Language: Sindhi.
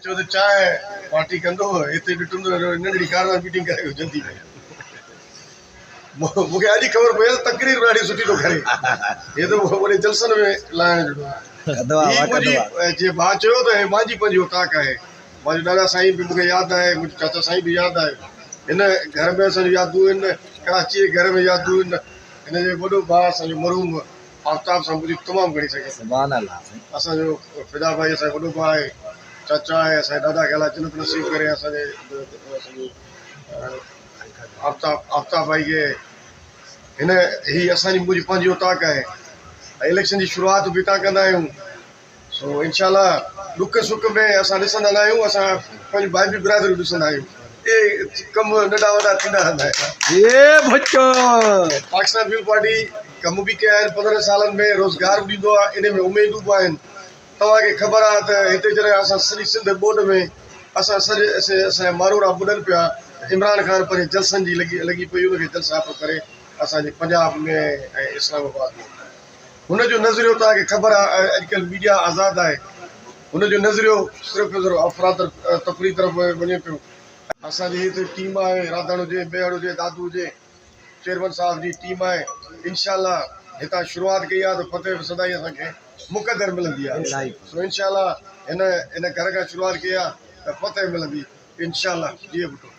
چيو ته چانهه پارٽي ڪندو هو، هتي ڏٺم ته ننڍڙي ڪار ۾ ميٽنگ ڪرائي ويو جلدي ۾. مون کي اڄ خبر پئي ته تقرير به ڏاڍي سٺي ٿو ڪري. هي ته وڏي جلسن ۾ لاهڻ جهڙو آهي. هي منهنجي جيئن ڀاء چيو ته هي مانجي پنهنجي اوطاق آهي. مانجو ڏاڏا سائين به مون کي ياد آهي، منهنجو چاچا سائين به ياد آهي. هن گهر ۾ اسان جون يادون آهن، ڪراچيء جي گهر ۾ يادون آهن. هن جو وڏو ڀاء اسان جو مرحوم آفتاب سان منهنجي تمام گهڻي سنگت. سبحان الله سائين. اسان جو فدا ڀائي اسان جو وڏو ڀاء آهي، چاچا آهي، اسان جي ڏاڏا کي الله جنت نصيب ڪري اسان جي اسان جي آفتاب آفتاب ڀائي کي هن هي اسان جي منهنجي پنهنجي اوطاق آهي ۽ اليڪشن جي شروعات به هتان ڪندا آهيون سو انشاء الله ڏک سک ۾ اسان ڏسندا نه آهيون اسان پنهنجي ڀائپي برادري ڏسندا آهيون اهي ڪم ننڍا وڏا ٿيندا رهندا آهن. جي ڀچو. پاڪستان پيپلز پارٽي ڪم به ڪيا آهن 15 سالن ۾ روزگار به ڏيندو آهي ان ۾ اميدون به آهن توهان کي خبر آهي ته هتي جڏهن اسان سڄي سنڌ ٻوڏ ۾ اسان سڄي اسان جا ماروئڙا ٻڏن پيا ته عمران خان پنهنجي جلسن جي لڳي لڳي پئي ان کي جلسا پيو ڪري اسان جي پنجاب ۾ ۽ اسلام آباد ۾ هن جو نظريو توهان کي خبر آهي اڄڪلهه ميڊيا آزاد آهي هن جو نظريو صرف صرف افراتفري طرف وڃي پيو. اسان جي هتي ٽيم آهي راڌڻ هجي ميهڙ هجي دادو هجي چيئرمين صاحب جي ٽيم آهي انشاء الله هتان شروعات ڪئي آهي ته فتح به سدائين اسان کي مقدر ملندي آهي سو انشاء الله هن هن گهر کان شروعات ڪئي آهي ته فتح ملندي انشاء الله جيئي ڀٽو.